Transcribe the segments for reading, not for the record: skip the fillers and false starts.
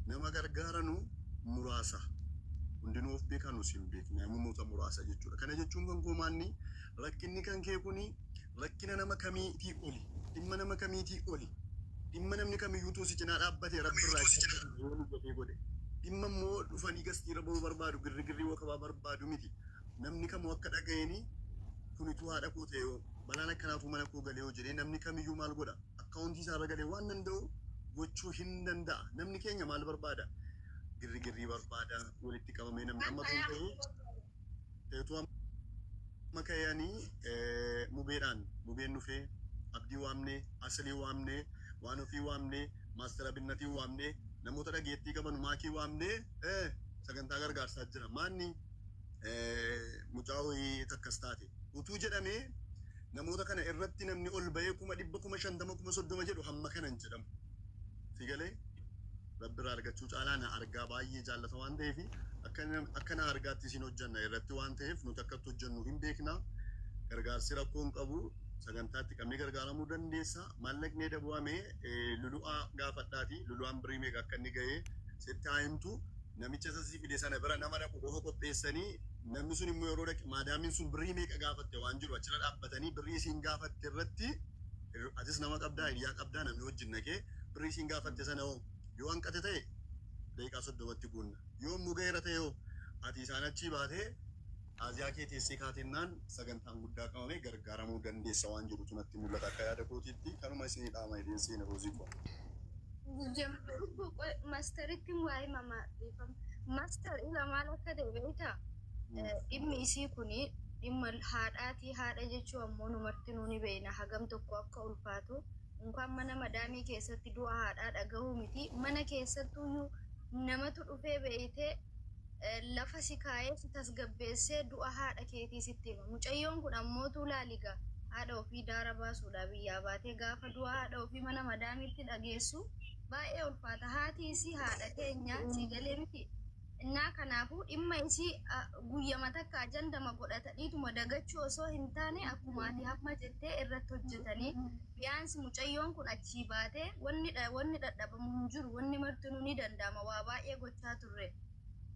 Nama gargaaranu muraasa. Hundinuu of beekaa nus hin beekna namoota muraasa jechuudha. Kana jechuun kan koo maanni rakkinni kan kee kuni rakkina nama kamiitii oli. Dhimma nama kamiitii oli. Dhimma namni kamiyyuu utuu si cinaa dhaabbatee Rabbi irraa itti argatu yoo hojjetee godhe. Dhimma immoo dhufanii gastiirra ba'uu barbaadu girrigirrii wakabaa barbaadu miti. Namni kamuu akka dhaga'eeni kun utuu haadha koo ta'e hoo balaan akkanaa utuu mana koo galee hoo jedhee namni kamiyyuu maal godha? Akkaawuntii isaa irra galee waan danda'u gochuu hin danda'a. Namni keenya maal barbaada? Girrigirrii barbaada. Walitti qabamee namni amma utuu ka'ee utuu amma ka'ee ani mubeedhaan mubeen dhufee abdii waamnee aslii waamnee waan ofii waamnee maaster abinnatiin waamnee namoota dhageettii qaban maakii waamnee sagantaa gargaarsaa jira. Maanni mucaa wayii takkas taate utuu jedhamee namoota kana irratti namni ol bahee 100,000 50,000 30,000 jedhu hamma kana hin jedhamu. Si galee? Rabbi irraa argachuu caalaa na argaa baay'ee jaallata waan ta'eef akka na argaatti isin hojjanna irratti waan ta'eef nuti akkatti hojjannu hin beekna. Gargaarsi rakkoo hin qabu. Sagantaatti qabnee gargaaramuu dandeessa. Maallaqni eda bu'ame lulu'aa gaafadhaati. Lulu'aan birrii meeqa akka inni ga'e sitti haa himtu. Namicha isa si fide sana bira nama dhaqu qofa qopheessanii namni sun immoo yeroo dhaqe maadaamiin sun birrii meeqa gaafatte waan jedhu achirra dhaabbatanii birrii isiin gaafatte irratti atis nama qabdaa hiriyaa qabdaa namni wajjin dhaqee birrii isiin gaafatte sana hoo yoo hanqate ta'e daqiiqaa 30tti guunna yoo immoo ga'eera ta'e hoo ati isaan achii baatee taaziyaa kee teessee kaatennaan sagantaan guddaa qabamee gargaaramuu dandeessa waan jedhutu natti mul'ata akka yaada kootiitti kanuma isinii dhaama jedheen seene Roozii koo. Masteritti waa himama dhiifama. Master ila maal akka ta'e beektaa? Dhimmi isii kuni dhimma haadhaati. Haadha jechuun ammoo nu martinuu ni beekna hagam tokko akka ulfaatu. Unkaan mana madaamii keessatti du'a haadhaa dhagahuu miti. Mana keessattuyyuu namatu dhufee beeytee lafa si kaayee si tasgabbeessee du'a haadha keetii sitti hima. Mucayyoon kun ammootuu laali gaa haadha ofii daara baasuudhaa biyyaa baatee gaafa du'a haadha ofii mana madaamiitti dhageessu baay'ee ulfaata. Haati isii haadha teenya sii galee miti. Innaa kanaafuu dhimma isii guyyama takka ajandama godhataniituma dagachuu osoo hin taane akkuma ati hamma jettee irratti hojjetanii biyaansi mucayyoon kun achii baatee wanni wanni dhadhabamu hin jiru wanni martinuu ni danda'ama waa baay'ee gochaa turre.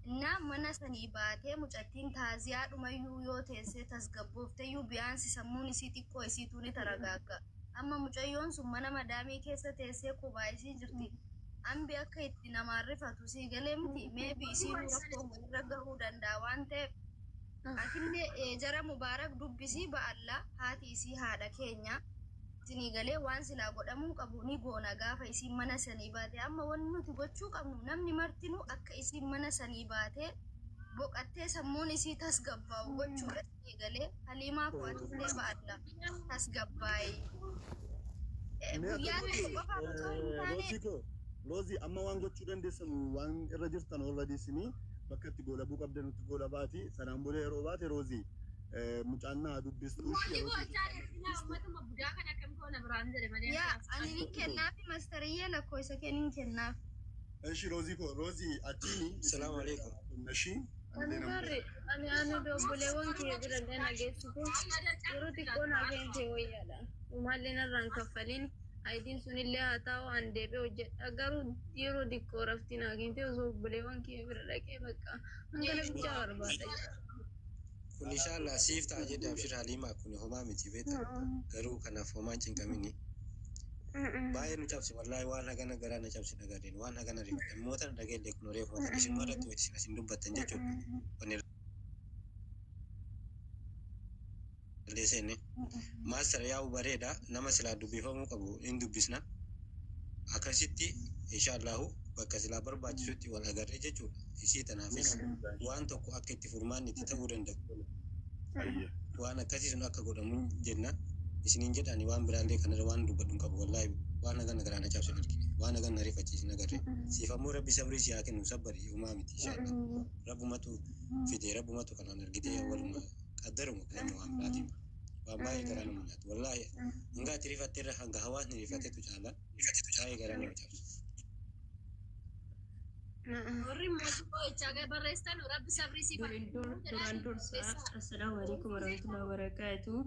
Innaa mana sanii baatee mucattiin taaziyaadhumayyuu yoo teessee tasgabboofteyyuu biyaansi sammuun isii xiqqoo isiituu ni taragaagga. Amma mucayyoon sun mana madaamii keessa teessee kophaa isii jirti. Ambi akka itti namaan rifatu sii galee miti maybe isiinuu rakkoo irra gahuu danda'a waan ta'eef atillee jara Mubaarak dubbisi ba'alla haati isii haadha keenya isinii galee waan silaa godhamuu qabu ni goona gaafa isiin mana sanii baate amma wanni nuti gochuu qabnu namni martinuu akka isiin mana sanii baatee boqattee sammuun isii tasgabbaa'u gochuudha isinii galee Haliimaa koo atillee ba'alla tasgabbaa'i. Mee Guyyaa akka tokko qofaaf osoo hin taane Roozii koo Roozii amma waan gochuu dandeessan waan irra jirtan already isinii bakka itti goolabuu qabdanutti goolabaati sanaan booda yeroo baate Roozii mucaan naa dubbistu ishii Namoonni yeroo boo'achaa jirtinaa uummatuma budaa kan akkam goona biraan jedhe malee Yaa as ani nin kennaafi mastariyee lakkoofsa kee nin kennaaf. Eshi Roozii koo Roozii achiini isin Salaamu alaikum. ishii Ani anillee nan barre ani ani obboleewwan kiyya bira illee na geessite yeroo xiqqoo naa keente wayyaadha. Umaallee narraan kaffaliin ayidiin sunillee haa taa'u an deebi'ee hojjedha garuu yeroo xiqqoo raftii naa keente osoo obboleewwan kiyya bira dhaqee bakka hangana bichaa barbaada. Kun inshallah siif ta'a jedhe abshir Halima kun homaa miti beekta garuu kanaaf homaa hin cinqamini. Baay'ee nu cabse wallahi waan hagana garaa na cabse dhagarreen waan hagana rifadhe immoo tana dhagelle kun reefuma tan isin irratti wayita isin asin dubbattan jechuudha. Wanni illee seenne master yaa'u bareeda nama silaa dubbifamuu qabu hin dubbisna akkasitti inshaallahu bakka silaa barbaachisutti wal agarree jechuudha. Isii tanaafis waan tokko akka itti furmaanni itti ta'uu danda'u. Waan akkasii sun akka godhamu jenna isiniin jedhaani waan biraallee kanarra waan dubbadhu hin qabu wallaahi waan hagana garaa na cabse hin argine waan hagana na rifachiise hin agarre siif ammoo rabbi sabrii si haa kennu sabbari homaa miti inshaallah rabbumatu fide rabbumatu kanaan argite waluma qaddaruma kun amma waan biraatiin waan baay'ee garaa nama nyaatu wallaahi hanga ati rifatte irra hanga hawaasni rifatetu caala baay'ee garaa nama cabsa. Warri mootii boo'ichaa barreessitan rabbi sabrii siif haa Durin dur kennu duraan jedhaan dursa barreessaa. assalaamu alaikum warahmatullahi wabarakatuh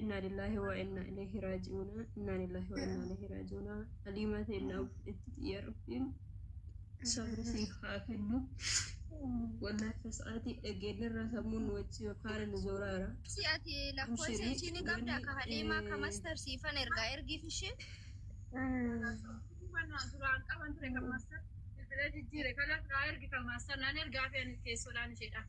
inna lillahi wa inna ilaihi raaji'uuna inna lillahi wa inna ilaihi raaji'uuna aliimaa ta'e itti xiyya rabbiin Sabri siif haa kennu. Wallahi sa'aatii dhageenyarraa sammuun nu wajji faana nu zooraara. Si ati lakkoofsa Amshirii ishii ni qabda wanni ka Haliimaa ka Master siifan ergaa ergiif ishee. Duraan qaban ture kan Master. Bilbila jijjiire kanaaf naa ergi kan Master naan ergaa fi ani teessoodhaan isheedha.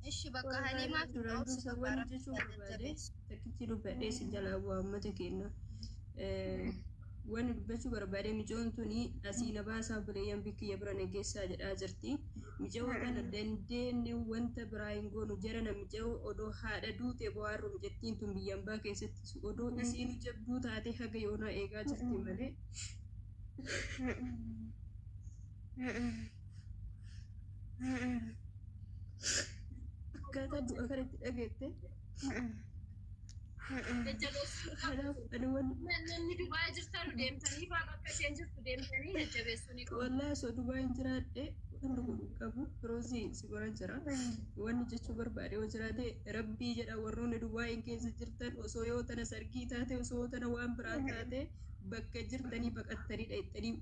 Ishi bakka Haliimaa fi Duraan obsi dursa bakka wanni Rabbi jechuu isaa barbaade jajjabeessu. takkichi dubbadhee si jalaa bu'aa uummata keenya. Wanni dubbachuu barbaade micoon tuni asii na baasaa buleeyyan bikkiya bira nageessaa jedhaa jirti. Micoo kana dandeenye wanta biraa hin goonu jara na micoo odoo haadha duute bo'aarru micattiin tun biyyan baa keessatti odoo isiin jabduu taate haga yoonaa eegaa jirti malee. Akkaataa du'a kanatti dhageette Jajjabeessuu kanaaf ani wanni Namni Dubaay jirtan deemtanii fa'aa bakka isheen jirtu deemtanii jajjabeessuu ni qabu. Wallahi osoo Dubaay hin jiraadhe wanni kun qabu roozii si bira jira. Wanni jechuu barbaade yoo jiraate rabbii jedha warroonni Dubaay keessa jirtan osoo yoo tana sargii taate osoo tana waan biraa taate bakka jirtanii baqattanii dhayxanii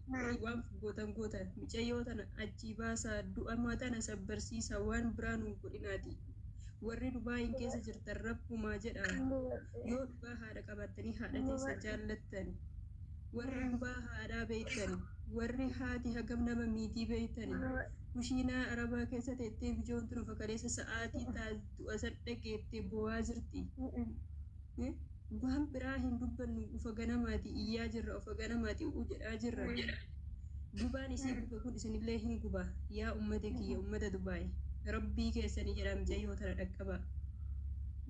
waan gootan gootan micayyoo tana achii baasaa du'amaa tana sabbarsiisaa waan biraa nuun godhinaati. Warri Dubaay keessa jirtan rabbumaa jedha yoo dhugaa haadha qabattanii haadha teessa jaallattan warri dhugaa haadhaa beektan warri haati hagam nama miitii beektan kushiinaa arabaa keessa teettee bijoon tun fakaleessa sa'aatii du'a san dhageettee bo'aa jirti. Waan biraa hin dubbannu ufa ganamaati iyyaa jirra ufa ganamaati u'u jedhaa jirra. Gubaan isii gube kun isinillee hin guba yaa ummata kiyya ummata Dubaay rabbii keessanii jedhaa micayyoo tana dhaqqaba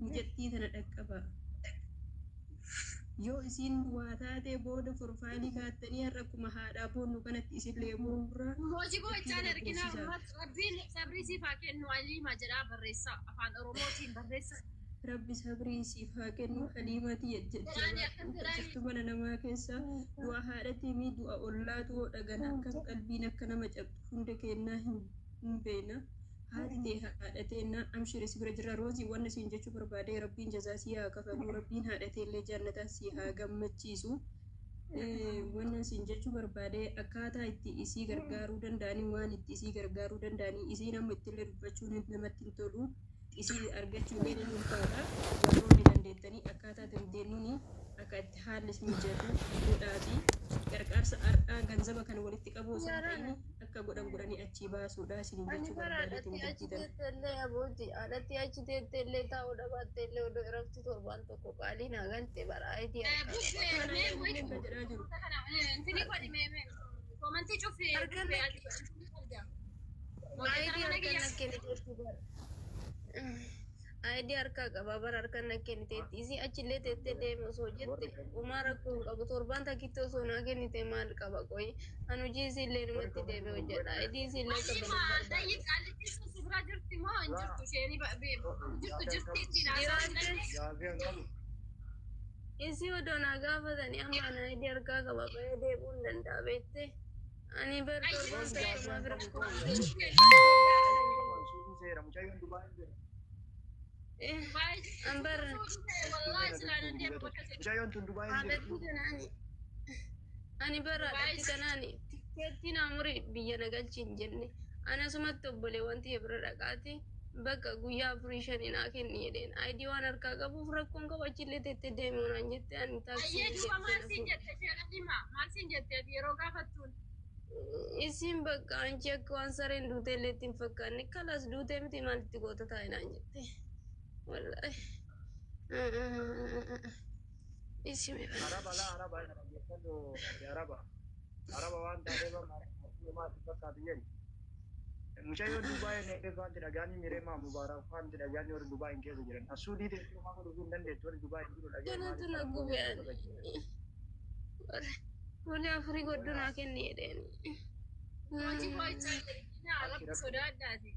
micattii tana dhaqqaba. Yoo isiin waa taatee booda forfaayilii kaattanii har'a akkuma haadhaa boonnu kanatti isinlee boorraa Hojii gochaan ittiin ergina lakkoofsisaa. Rabbiin sabrii siif haa kennu Haliima jedhaa barreessaa afaan Oromootiin barreessaa. Rabbi sabrii siif haa kennu haliimati Jedhaanii akkas jajjabaadhu jedhaanii. jirtu mana namaa keessa du'a haadhatii mi du'a ollaatu hoo dhagan akkam qalbiin akka nama cabdu hunda kennaa hin beekna. Haati tee haadha teennaa amshiri si bira jira roozii wanni siin jechuu barbaade rabbiin jazaa si haa kafalu rabbiin haadha teellee jannataa si haa gammachiisu. Wannan siin jechuu barbaade akkaataa itti isii gargaaruu danda'anii waan itti isii gargaaruu danda'anii isii nama ittillee dubbachuun namatti hin tolu isii argachuu illee ni ulfaata warroonni dandeettanii akkaataa dandeenyuun akka itti haalli mijatu godhaati gargaarsa har'aa ganzaba kan walitti qabu osoo hin ta'in akka godhan godhanii achii baasuudha isiniin Ani jechuu bara barbaadeetiin haadhatti achi jettitan. teetteellee abooti haadhatti achi teetteellee taa'uu dhabaatteellee odoo irratti torbaan tokko qaalii naa galte bara ayidii harkaa qaba. Kana Bubbee namni akka jedhaa jiru. intini godhi mee komantii cufi Harkaan bubbee ati intini qabda. Ayidii harkaan na kenniteetti bara. Ayidii harkaa qaba bara harkaan na kenniteetti. Isii achillee teettee deeme osoo jette homaa rakkoo hin qabu torbaan takkitti osoo naa kennite maal qaba qoyi. An hojii isiillee namatti deeme hojjedha. Ayidii isiillee akka Haliima banan barbaade. tayyib qaallittiin sun si bira jirti moo hin jirtu isheen jirtu jirti ittiin haasa'uu hin dandeessu. Isii odoo naa gaafatanii amma ana ayidii harkaa qaba bahee deebi'uu hin danda'a beektee. Ani bar torbaan takka maa bira An bar haadhatti kanaani ani bar haadhatti kanaani tikkeetti naa muri biyya na galchi hin jenne. Ani asumatti obboleewwan tiyya bira dhaqaati bakka guyyaa afurii shanii naa kenni jedheen. Ayidii waan harkaa qabuuf rakkoon qabu achillee teettee deemi naan jette ani taaksii Ayyee duuba maal jettee siin jette isheen Haliima maal siin jette ati yeroo gaafattuun. Isin bakka anchi akka waan sareen duutee illee itti hin fakkaanne kalas duutee miti maalitti goota taa'e naan jette. Wallaahi. Isin Araba la araba dhaggeeffadhu araba araba waan taateef maatti fakkaatu jedhi. Mucayyoo Dubaay neefee faanti dhagaanii mireemaa mubaarak faanti dhagaanii warri Dubaay keessa jiran. Asuudii teessuma maa godhuu hin dandeettu warri Dubaay jiru dhagee Kanatu na gube ani. Fuulli afurii godhu naa kenni jedheen. Hojii gochaan ergina rabbi sodaadhaati.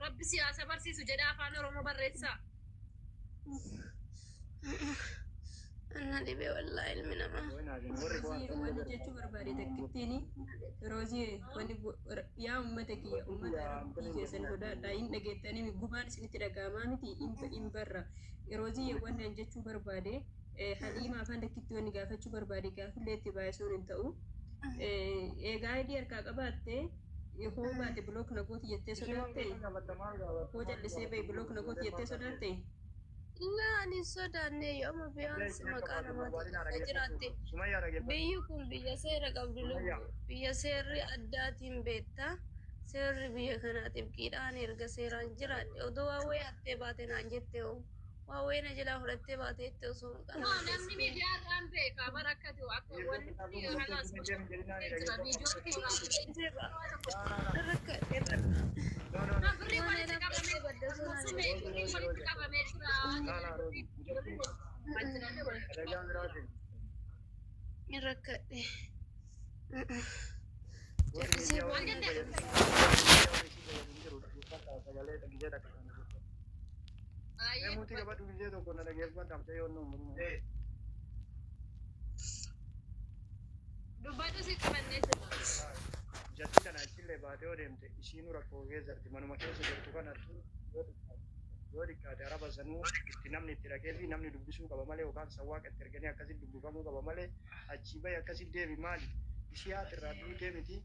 Rabbi siyaasa barsiisu jedha afaan Oromoo barreessaa. Anna dhibee wallaahi ilmi namaa. Roozii wanni jechuu barbaade takkittiin roozii wanni yaa ummata kiyya ummata rabbii keessan sodaadhaa hin dhageettanii gubaan isinitti dhaga'amaa miti hin barra roozii wanni an jechuu barbaade haliima afaan takkitti wanni gaafachuu barbaade gaafillee itti baay'isuun hin ta'u. Egaa ID harkaa qabaatte hoo baate block na gooti jettee sodaatte, hoo jallisee bahe block na gooti jettee sodaatte. Laa, ani hin sodaanne. Yoo amma biyaansi maqaa namaatiin lafa jiraatte, biyyi kun biyya seera qabdu lubbu, biyya seerri addaatiin beektaa, seerri biyya kanaatiif qiidhaan erga seeraan jiraadhe, odoo waa wayii hattee baate naan jette, hoo waa wayii na jalaa fudhattee baate jette, osoo maqaa No, namaa namni teessee. Miidiyaa irraan beeka bara akkati akka wanni kun halaas jira viidiyoo. Rakkadhe bara. Birrii Waan walitti na qabamee fudhattee badda osoo naan sume jette. birrii walitti qabamee jira. Hin rakkadhe. Jallisee Maal jette? Baay'ee Muti qabadhu gisee tokko na dhageeffadha mucayyoon nu dubbatu si qabannee jira. Jatti kana achillee baatee yoo deemte ishiinuu rakkoo keessa jirti. Manuma keessa jirtu kanattu yoo xiqqaate araba sanuu itti namni itti dhaqee fi namni dubbisuu qaba malee, yookaan sawwaaqa itti erganii akkasitti dubbifamuu qaba malee, achii bahi akkasitti deemi maali? Ishii haati irraa duutee miti.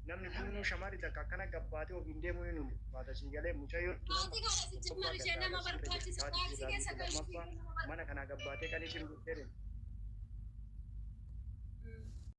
Namni kunuu shamarri takka akkana gabbaatee ofiin deemuu hin ulfaata sii galee mucayyoon. Haati kana si jimmar ishee nama barbaachisa. Taaksii keessa galchuu nama Mana kanaa gabbaatee kan ishiin duutee deemte.